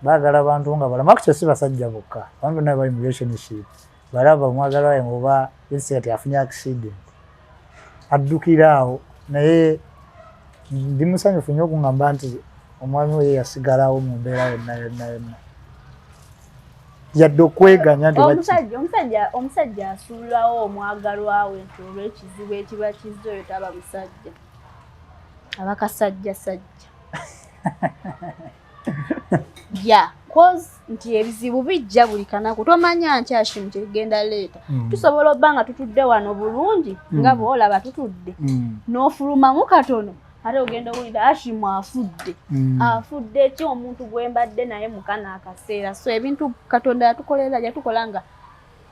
baagala bantu nga balamu. Actually si basajja bokka, abantu bonna bali mu relationship balaba omwagalwa we oba let's say ati afunye accident, addukira awo. Naye ndi musanyufu nnyo okungamba nti omwami we ye yasigalawo mu mbeera yonna yonna yonna, yadde okweganya nti Omusajja asuulawo omwagalwa we nti olw'ekizibu ekiba kizze, oyo taba musajja, aba kasajjasajja. Yeah, 'cause nti ebizibu bijja buli kanaku, tomanya nti Ashimu kyegenda leeta. Tusobola obba nga tutudde wano bulungi nga bw'olaba tutudde, n'ofulumamu katono, ate ogenda owulira Ashimu afudde. Afudde ki? Omuntu gwe mbadde naye mukana akaseera. So ebintu Katonda yatukolera, yatukola nga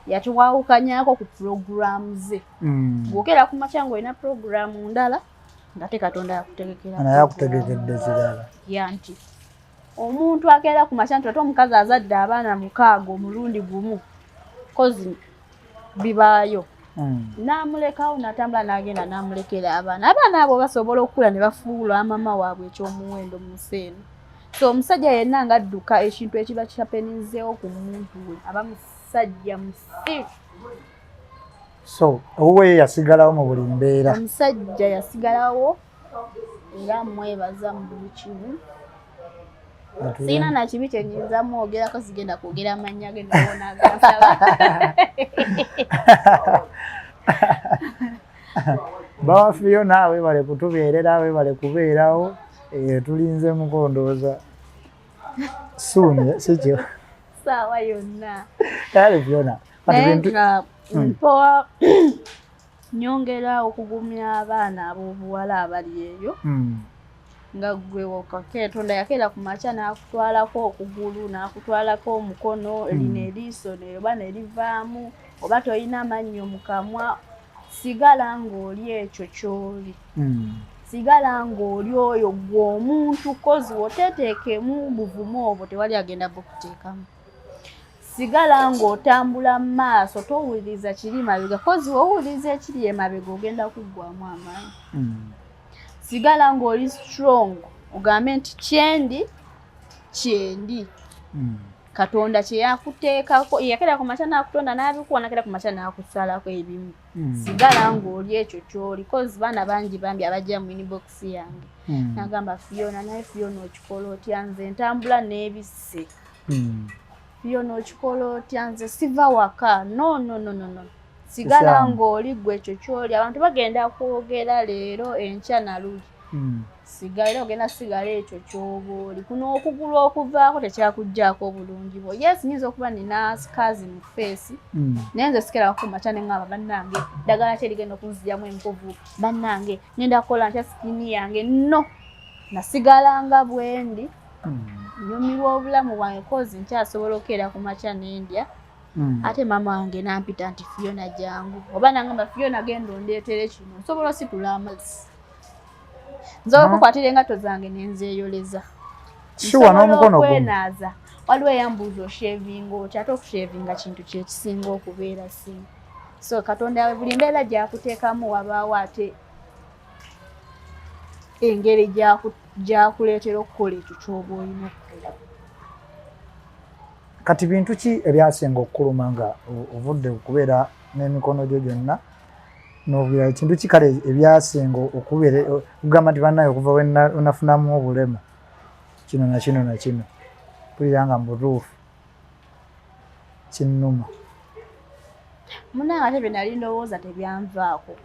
yatuwawukanyako ku puroguramu ze. Bw'okeera ku makya ng'olina puroguramu ndala, ngate Katonda yakutegekera Naye akutegekedde kirala. Ya, nti omuntu akeera ku makya nti ate omukazi azadde abaana 6 omulundi gumu, 'cause bibaayo, n'amulekawo n'atambula n'agenda n'amulekera abaana. Abaana abo basobola okukula ne bafuula mama waabwe ekyomuwendo mu nsi eno. So omusajja yenna ng'adduka ekintu ekiba kyapenizeewo ku muntu we, aba musajja musiru. So owuwe ye yasigalawo mu buli mbeera? Omusajja yasigalawo, era mwebaza mu buli kimu. Sirina na kibi kyenyinza mwogerako, sigenda kwogera amannya ge nabona gansaba. Bawa Fiona, webale kutubeerera, webale kubeerawo. Tulinze muko ndowooza soon, si kyo? Saawa yonna. Kale Fiona, kati Naye nga mpowa nyongera okugumya abaana ab'obuwala abali eyo, nga ggwe Katonda yakeera ku makya n'akutwalako okugulu, n'akutwalako omukono, lino eriiso oba ne livaamu, oba tolina mannyo mu kamwa, sigala ng'oli ekyo ky'oli. Sigala ng'oli oyo ggwe omuntu, 'cause w'oteeteekemu buvumu obwo, tewali agenda bukuteekamu. Sigala ng'otambula mu maaso, towuliriza kiri mabega, 'cause w'owuliriza ekiri emabega ogenda kuggwamu amaanyi. Sigala ng'oli strong, ogambe nti kyendi kyendi. Katonda kye yakuteekako, yakeera ku makya n'akutonda n'abikuwa, n'akeera ku makya n'akusalako ebimu. Sigala ng'oli ekyo ky'oli, 'cause baana bangi bambi abajja mu inbox yange, nagamba, "Fiona, naye Fiona okikola otya? Nze ntambula n'ebisse. Fiona okikola otya? Nze siva waka." No, no, no, no, no, sigala Kikyamu. ng'oli ggwe ekyo ky'oli. Abantu bagenda kwogera leero, enkya na luli. Sigala era ogenda sigala ekyo ky'oba oli. Kuno okugulu okuvaako tekyakuggyaako obulungi bwo. Yes, nyinza okuba nina scars mu face, naye nze sikera ku makya ne ŋŋamba, "Bannange, ddagala ki erigenda okunziggyamu enkovu? Bannange, ngenda kukola ntya skin yange?" No, nasigala nga bwendi. Nyumirwa obulamu bwange, 'cause nkyasobola okukeera ku makya nendya. Ate maama wange nampita nti, "Fiona, jangu," oba nangamba, "Fiona, genda ondeetere kino," nsobola ositula amazzi, nsobola okukwatira engatto zange nenzeeyoleza. Sure, n'omukono gumu. Okwenaaza. Waliwo eyambuuza, "Oshavinga otya?" Ate okushavinga kintu kyekisinga okubeera simu. So Katonda buli mbeera gyakuteekamu wabaawo ate engeri gyakuleetera okukola ekyo ky'oba olina okukola. Kati bintu ki ebyasinga okukuluma nga ovudde okubeera n'emikono gyo gyonna nobira? Kintu ki kale ebyasinga okubeera okugamba nti, "Bannaye, okuva wenafunamu obulema kino na kino na kino, mpulira nga mu butuufu kinnuma"? Munange, ate bye nali ndowooza tebyanvaako.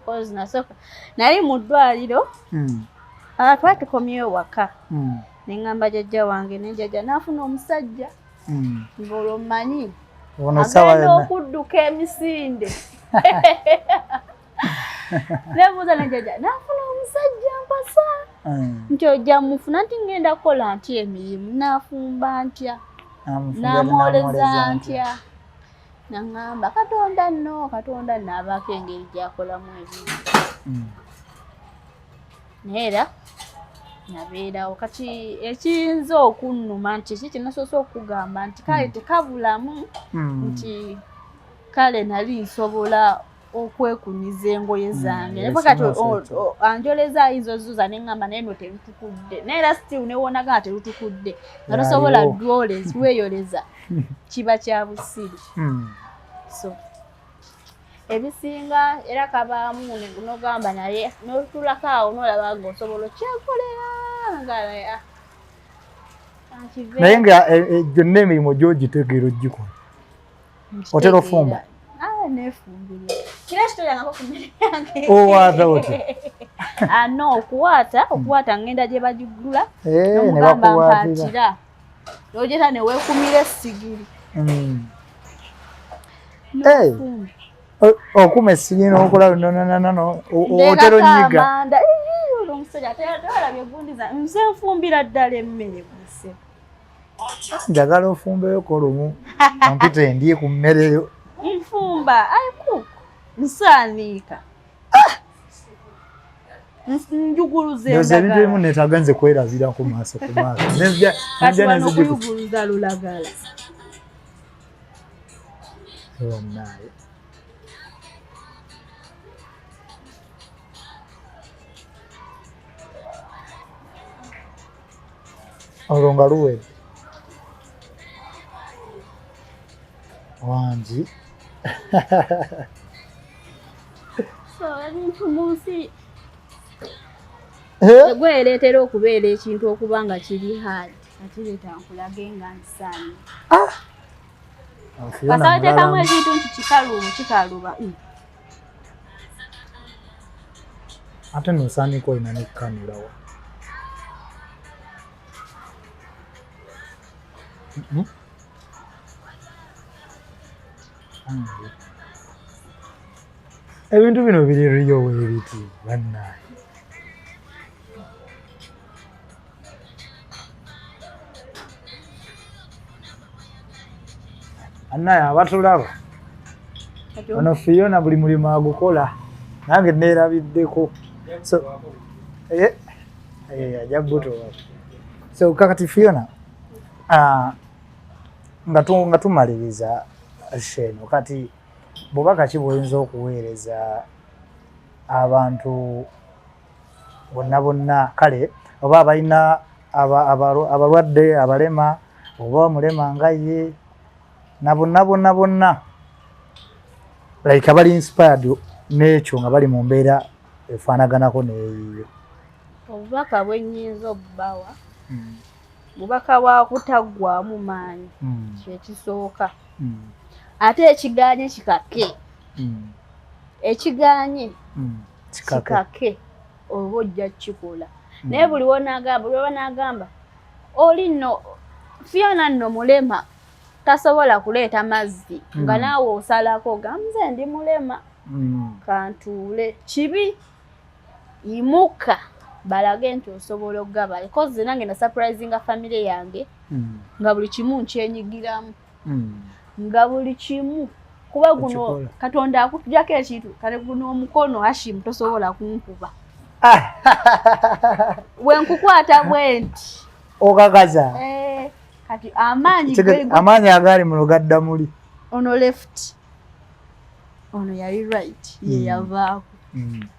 'Cause nasooka nali mu ddwaliro. Twali tukomyewo waka, neŋŋamba jjajja wange, ne jjajja n'afuna omusajja, ng'olwo mmanyi Ono ssaawa agenda yonna. okudduka emisinde. Nebuuza ne jjajja, "Naafuna omusajja mpasa?" Nti, "Ojja mufuna." Nti, "Ngenda kukola ntya emirimu? Naafumba ntya?" Namufumbira, "Namwoleza namwoleza ntya?" Naŋŋamba, "Katonda nno, Katonda nno abaako engeri gy'akolamu ebintu." Naye era nabeerawo. Kati ekiyinza okunnuma nti ki kyenasoose okugamba nti kale tekabulamu nti kale nali nsobola okwekunyiza engoye zange, naye kati anjoleza ayinza ozuza neŋŋamba naye no terutukudde, naye era still newonaga nga terutukudde nga tosobola lweyoleza, kiba kya busiru. So ebisinga era kabaamu nogamba naye notulako awo nolaba nga osobola okyekolera nga naye nga gyonna emirimu gyogitegeera ogikola. Otera ofumba? Owaata otya? No, okuwaata ngenda gye bagigula nomugamba mpaatira, nojeta neweekumira essigiri. Okuma essigiri nokola nonanano otera onyiga. Omusajja tewalabye gundi nze nfumbira ddala emmere buse. Njagala ofumbeyoko lumu ompita endye ku mmere yo. Nfumba, I cook, nsaaniika, njuguluza. Ndowooza ebintu ebimu neetaaga nze kwerabira ku maaso ku maaso. Kati wano okuyuguluza lulagala. Bannaaye, olwo nga luwedde wangi. So ebintu mu nsi gwereetera okubeera ekintu okuba nga kiri hard, ati leeta nkulage nga nsaani. Kasaba teekamu ekintu nti kikaluba kikaluba. Ate nosaanika olina nekkanulawa? Ebintu bino biri riyo weebiti, bannaye. Bannaye abatulaba, ono Fiona buli mulimu agukola, nange neerabiddeko. So ajja butoba. So kakati Fiona, nga tumaliriza sheno, kati bubaka ki bwoyinza okuweereza abantu bonna bonna, kale oba abalina abalwadde abalema oba omulema nga ye na bonna bonna bonna, like abali inspired n'ekyo nga bali mu mbeera efaanaganako n'eyiyo? Obubaka bwe nnyinza obbawa, bubaka bwa kutaggwamu maanyi, kyekisooka. Ate ekiganye kikake, ekiganye kikake, oba ojja kukikola. Naye buli wonagamba, buli wanaagamba oli nno Fiona nno mulema tasobola kuleeta mazzi, nga naawe osalako gamze ndi mulema kantuule, kibi. Yimuka balage nti osobola okugaba. Koze nange na surprisinga family yange nga buli kimu nkyenyigiramu, nga buli kimu, kuba guno Katonda akutujako ekintu. Kale guno omukono, Hashim, tosobola kunkuba bwenkukwata bwe nti. Okakaza. Eh, kati amaanyi amaanyi agali muno gadda muli. Ono left, ono yali right, ye yavaako.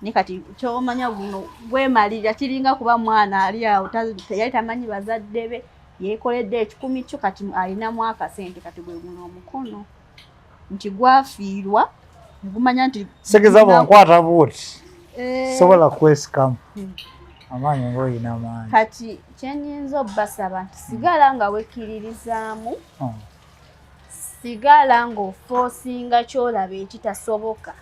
Naye kati kyomanya guno gwemalirira, kiringa kuba mwana ali awo yali tamanyi bazadde be, yeekoledde ekikumi kyo, kati alinamu akasente. Kati gwe guno omukono nti gwafiirwa negumanya nti Segeza bwonkwata bwoti sobola kwesikamu. Amaanyi ngaolina amaanyi. Kati kyenyinza obbasaba nti sigala nga wekkiririzaamu, sigala ng'ofoosinga kyolaba ekitasoboka.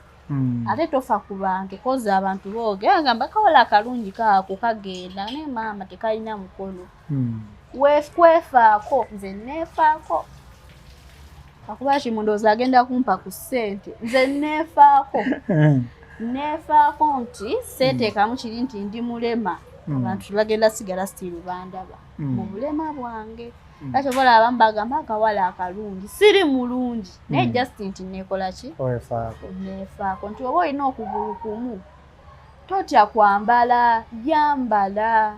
Ate tofa ku bantu, koza abantu boogera gamba kawala akalungi kaako kagenda naye maama tekalina mukono. Kwefaako, nze neefaako akuba kimundoozi agenda kumpa ku ssente. Nze neefaako, neefaako nti seeteekamu kiri nti ndi mulema. Abantu tebagenda sigala still bandaba mu bulema bwange. Kati oba olaba mbagamba akawala akalungi, siri mulungi, naye just nti neekola ki? Weefaako. Neefaako nti oba olina okugulu kumu. Totya kwambala, yambala,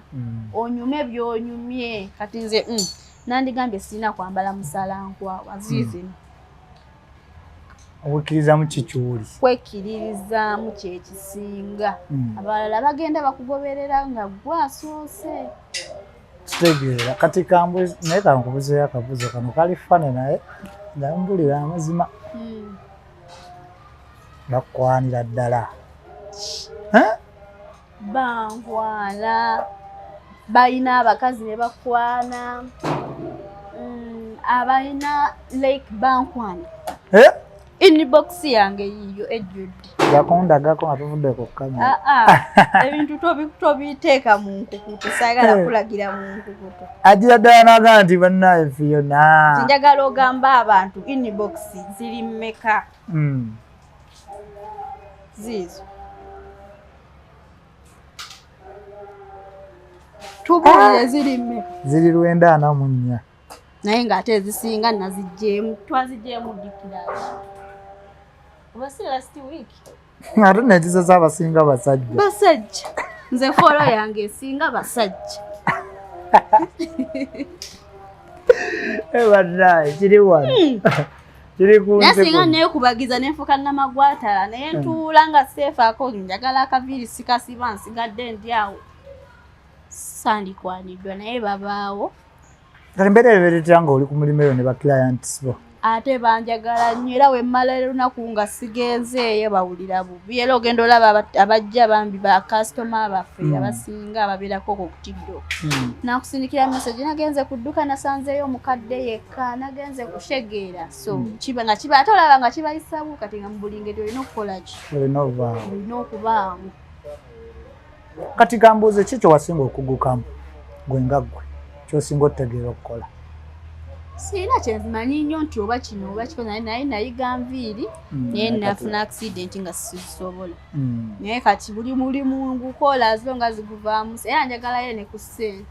onyume by'onyumye. Kati nze nandigambye sirina kwambala musalankwawa ziizino. Okwekiririzaamu kikyuli. Kwekkiririzaamu kyekisinga. Abalala bagenda bakugoberera nga gwe asoose. Kitegeera. Kati kambuze, naye kankubuzeeyo akabuuzo kano kali fane naye nga mbulira amazima. Bakukwanira ddala. Bankwana. Balina abakazi ne bakwana. Abalina like bankwana. Inbox yange yiyo ejjudde. Yakundagako nga tuvudde ku kamera. Ebintu tobiteeka mu nkukutu, saagala kulagira mu nkukutu. Agira ddala n'agamba nti bannaaye Fiona. Njagala ogamba abantu inbox ziri mmeka? Ziizo. Tubuulire ziri mmeka? Ziri 94. Naye ng'ate ezisinga naziggyeemu, twaziggyeemu dikiraasi. Oba si last week? Ate n'ekisesa abasinga basajja. Basajja. Nze follow yange esinga basajja. Bannaaye kiri wano. Kiri ku Naye nsi singa kuno. neekubagiza ne nfuuka namagwatala naye ntuula nga seefaako njagala akaviiri sikasiba nsigadde ndi awo. Sandikwaniddwa naye babaawo. Kati embeera ebeera etya ng'oli ku mulimu eyo ne ba clients bo? Ate banjagala nnyo era we mmala olunaku nga sigenzeeyo bawulira bubi era ogenda olaba abajja bambi ba kasitoma baffe abasinga ababeerako ku TikTok. Nakusindikira message nagenze ku dduka nasanzeeyo omukadde yekka nagenze kushegeera so kiba nga kiba ate olaba nga kibayisawo kati nga mu buli ngeri olina okukola ki? Olina okubaawo. Olina okubaawo. Kati kambuuze ki kye wasinga okugukamu gwe nga ggwe ky'osinga otutegeera okukola? Sirina kye nzimanyi nnyo nti oba kino oba kiko naye nayiga nviiri naye nafuna accident nga sisobola. Naye kati buli mulimu ngukola as long as guvaamu era njagalayo ne ku ssente.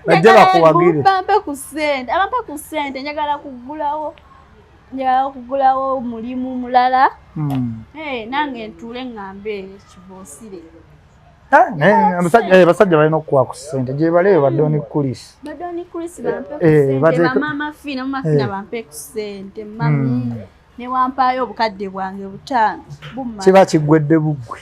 Bajje bakuwagire. Bampe ku ssente, abampe ku ssente njagala kugulawo njagala kugulawo mulimu mulala. Nange ntuule ŋŋambe kiboosire. Abasajja balina okukuwa ku ssente gye baleeyo ba Don Chris. Ba Don Chris bampe ku ssente, bamaama Fiina, mama Fiina bampe ku ssente, mami ne wampaayo obukadde bwange 5 bummala. Kiba kiggwedde buggwe.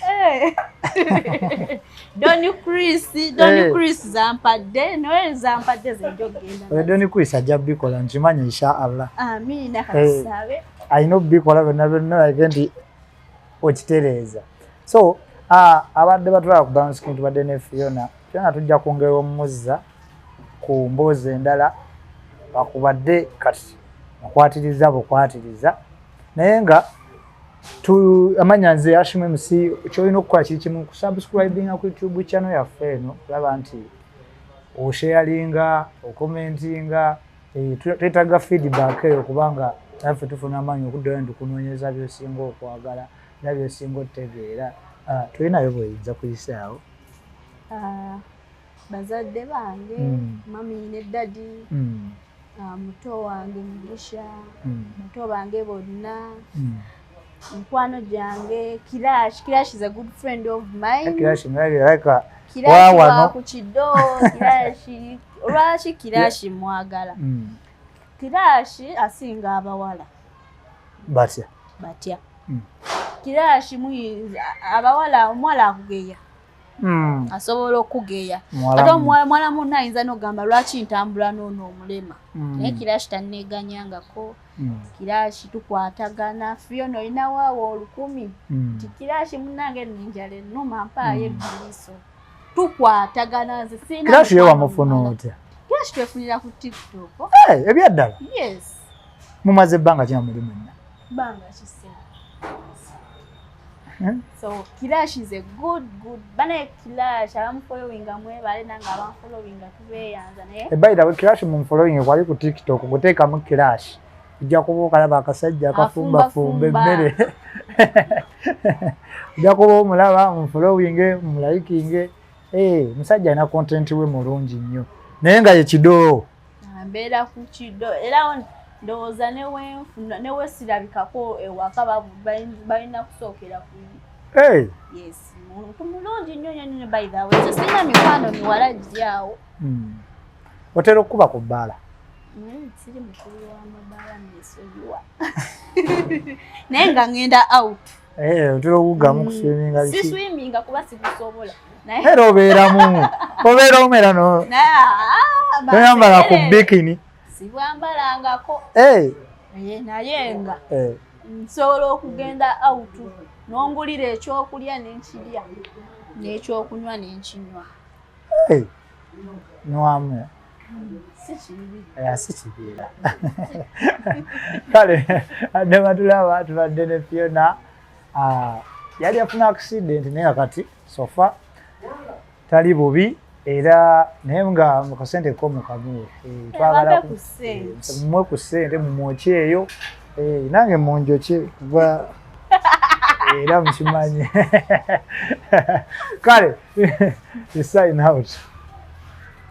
Don Chris, Don Chris zampadde, naye zampadde ze nja okugenda. Don Chris ajja bikola nkimanyi insha Allah. Amiina katusabe. Alina okubikola byonna byonna like nti okitereeza. So abadde batulaba ku Brown Skin tubadde ne Fiona. Fiona tujja kwongera omuzza ku mboozi endala bakubadde kati mukwatiriza bukwatiriza naye nga amanya nze Hashim MC kyolina okukola kiri kimu kusubscribinga ku YouTube channel yaffe eno olaba nti osharinga okomentinga twetaaga feedback eyo kubanga naffe tufuna amaanyi okuddayo nti kunoonyeza by'osinga okwagala era by'osinga otutegeera. Tulinayo bw'oyinza kuyisaawo. Bazadde bange mami ne daddy, muto wange Mugisha, muto bange bonna, mukwano gyange Kirash. Kirash is a good friend of mine. Kirash like Kirash wa ku kido. Kirash lwaki Kirash mwagala? Kirash asinga abawala. Batya? Batya. Kirash muyinza abawala omuwala akugeya. Asobola okugeya. Ate omuwala munne ayinza n'okugamba lwaki ntambula n'ono omulema. Naye Kirash tanneeganyangako. Kirash tukwatagana. Fiona olina waawo 1000. Nti Kirash munnange nno enjala ennuma mpaayo ebbiriso. Tukwatagana nze sirina Kirash ye mukwano wamufuna mulala. otya? Kirash twefunira ku TikTok. Ebyaddala? Yes. Mumaze ebbanga ki nga muli mwenna? Bbanga ki? So Kirash is a good good bane Kirash abamufollowinga mwebale nange abamufollowinga tubeeyanza naye. By the way, Kirash mumufollowing kwali ku TikTok guteekamu Kirash ojja kuba okalaba akasajja akafumbafumba emmere ojja kuba omulaba mumufollowinge mumulikinge. Musajja alina content we mulungi nnyo naye nga ye kidoo. Mbeera ku kido era ndowooza newenfuna newesirabikako ewaka balina kusookera ku Hey. Yes, muntu mulungi nnyo nnyo nnyo. By the way, sirina mikwano miwala gyawo. Otera okukuba ku bbaala? Siri mukulu w'amabaala, nesonyiwa, naye nga ngenda out. Otera okuggamu kuswiminga? Siswiminga kuba sikusobola. Era obeeramu, obeera omera no toyambala ku bikini? Sibwambalangako. Naye nga nsobola okugenda out n'ongulira ekyokulya nenkirya n'ekyokunywa nenkinywa. Nywamu? Si kibi. Si kibiera. Kale adde batulaba, tubadde ne Fiona. Yali afuna accident, naye kati so far tali bubi era, naye nga mukasente ko mukamuwe. Twagala mumwe ku ssente, mumwokye eyo, nange munjokye kuba era mukimanyi. Kale, sign out.